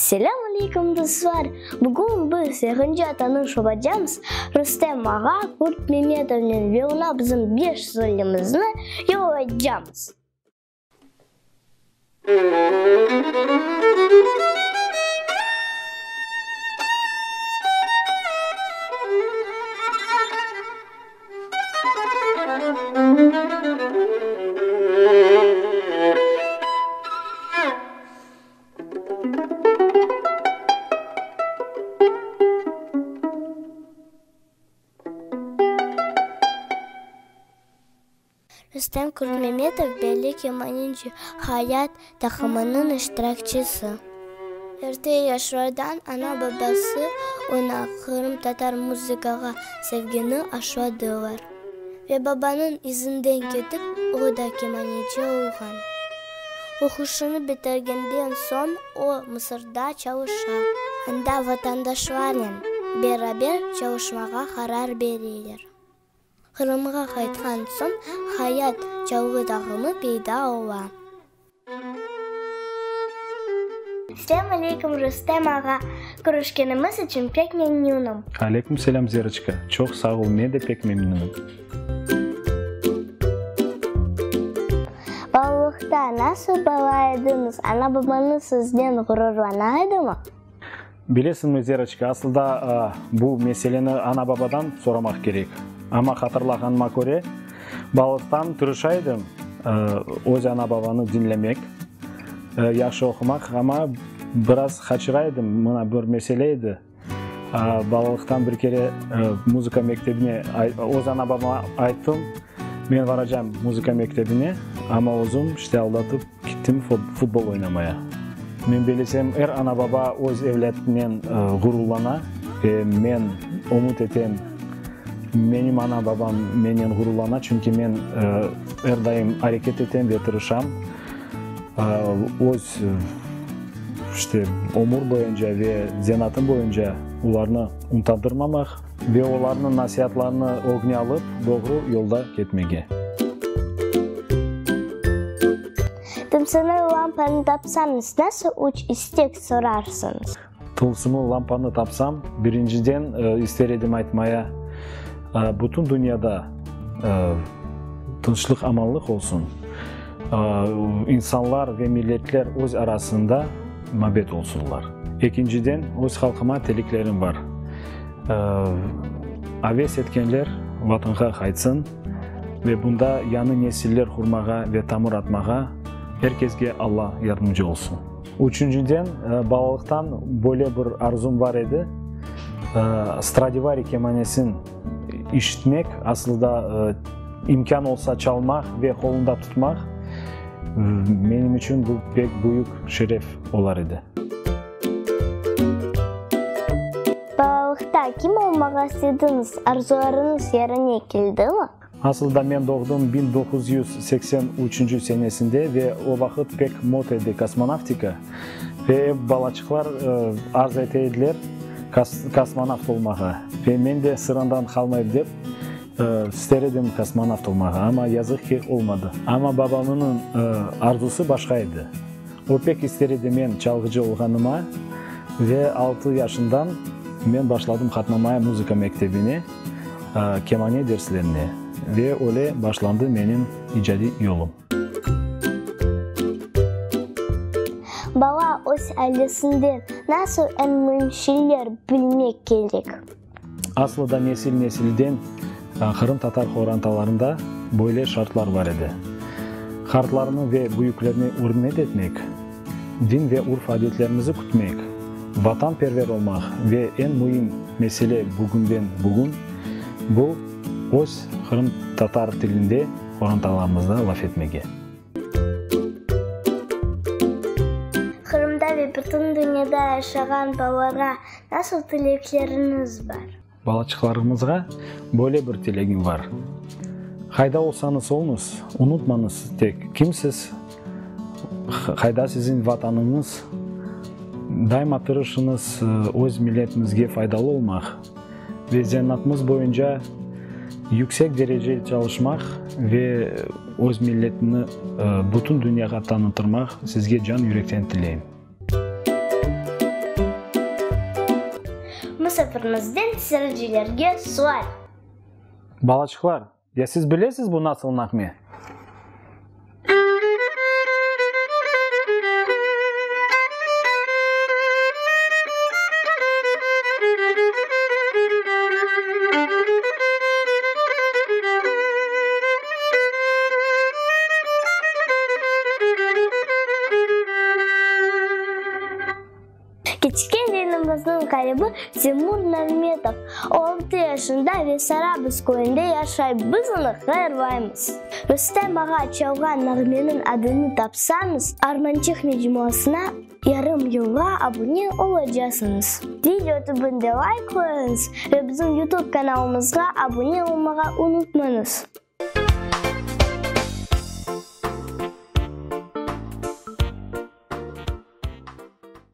Selâm aleyküm, dostlar! Bugün biz yaqınca tanış olacamız Rustem ağa Kurtmemetovnen ve oña bizim beş sualimizni yollaycamız. Rustem Kurtmemetov belli kemaneci, Hayat taqımınıñ iştirakçisi. Erte yaşlardan ana-babası oña qırımtatar muzıkağa sevgini aşladılar. Ve babanıñ izinden ketip, o da kemaneci olğan. Oquşını bitirgenden soñ o, Mısırda çalışa. Anda vatandaşlarnen beraber çalışmağa qarar bereler. Qırımğa qaytqan soñ Hayat çalğı taqımı peyda ola. Selâm aleyküm, Rustem ağa! Körüşkenimiz içün pek memnünim. Aleyküm selâm, Zeroçka! Çoq sağ ol, men de pek memnünim. Balalıqta nasıl bala ediñiz? Ana-babañız sizden ğururlana edimi? Bilesiñmi, Zeroçka, asılda bu meseleni ana-babadan soramaq kerek. Amma hatırlağanıma köre, balalıqtan tırışa edim öz ana-babanı diñlemek, yahşı oqumaq, amma biraz qaçıra edim. Mına bir mesele edi, balalıqtan bir kere muzıka mektebine öz ana-babama ayttım, men varacam muzıka mektebine, amma özüm işte aldatıp Kettim futbol oynamaya. Men bilesem, er ana-baba öz evlâtınen ğururlana ve men ümüt etem, menim ana-babam menen ğururlana, çünki men er daim areket etem ve tırışam öz, işte, ömür boyunca ve zenaatım boyunca olarnı untandırmamaq ve olarnıñ nasiatlarını ögüne alıp, doğru yolda ketmege. Tılsımlı lampanı tapsañız, nasıl üç istek sorarsıñız? Tılsımlı lampanı tapsam, birinciden ister edim aytmaya, bütün dünyada tınçlıq, amanlıq olsun, insanlar ve milletler öz arasında mabet olsunlar. Ekinciden, öz halqıma tileklerim bar, aves etkenler Vatanğa qaytsın. Ve bunda yañı nesiller qurmağa ve tamır atmağa er kesge Alla yardımcı olsun. Üçünciden, balalıqtan böyle bir arzum bar edi, Stradivari kemanesin işitmek, asılda imkân olsa çalmaq ve qolunda tutmaq, menim içün bu pek büyük şeref olar edi. Balalıqta kim olmağa istediñiz, arzularıñız yerine keldimi? Asılda men doğdım 1983 senesinde ve o vaqıt pek mot edi kosmonavtika ve ep balaçıqlar arz ete ediler kosmonavt olmağa ve men de sırandan qalmayıp dep ister edim kosmonavt olmağa, amma yazıq ki olmadı. Amma babamınıñ arzusı başqa edi. O pek ister edi men çalğıcı olğanıma ve altı yaşından men başladım qatnamaya muzıka mektebine, kemane derslerine ve öyle başlandı menim icadiy yolum. Bala öz ailesinden nasıl eñ müim şeyler bilmek kerek? Aslı da nesil-nesilden qırımtatar qorantalarında böyle şartlar bar edi, qartlarnı ve büyüklerni ürmet etmek, din ve urf-adetlerimizi kütmek, vatanperver olmaq ve eñ müim mesele bugünden bugün, bu, öz qırımtatar tilinde qorantalarımızda laf etmege. Qırımda ve bütün dünyada yaşağan balalarğa nasıl tilekleriñiz bar? Balaçıqlarımızğa böyle bir tilegim bar, qayda olsañız oluñız, unutmañız tek kimsiz, qayda siziñ Vatanıñız, daima tırışıñız öz milletimizge faydalı olmaq ve zenaatımız boyunca yüksek derece çalışmaq ve öz milletini bütün dünyağa tanıtırmaq sizge can yürekten tileyim. Epirimizden seyircilerge sual. Balaçıqlar, ya siz bilesiz bu nasıl nağme? Keçken yayınımıznıñ ğalibi Timur Narmetov, o altı yaşında ve Sarabuz köyünde yaşay, biz onı hayırlaymız. Rustem ağa çalğan nağmeniñ adını tapsañız, Armançıq mecmuasına yarım yılğa abune olacasıñız. Video tübünde layk qoyuñız ve bizim YouTube kanalımızğa abune olmağa unutmañız.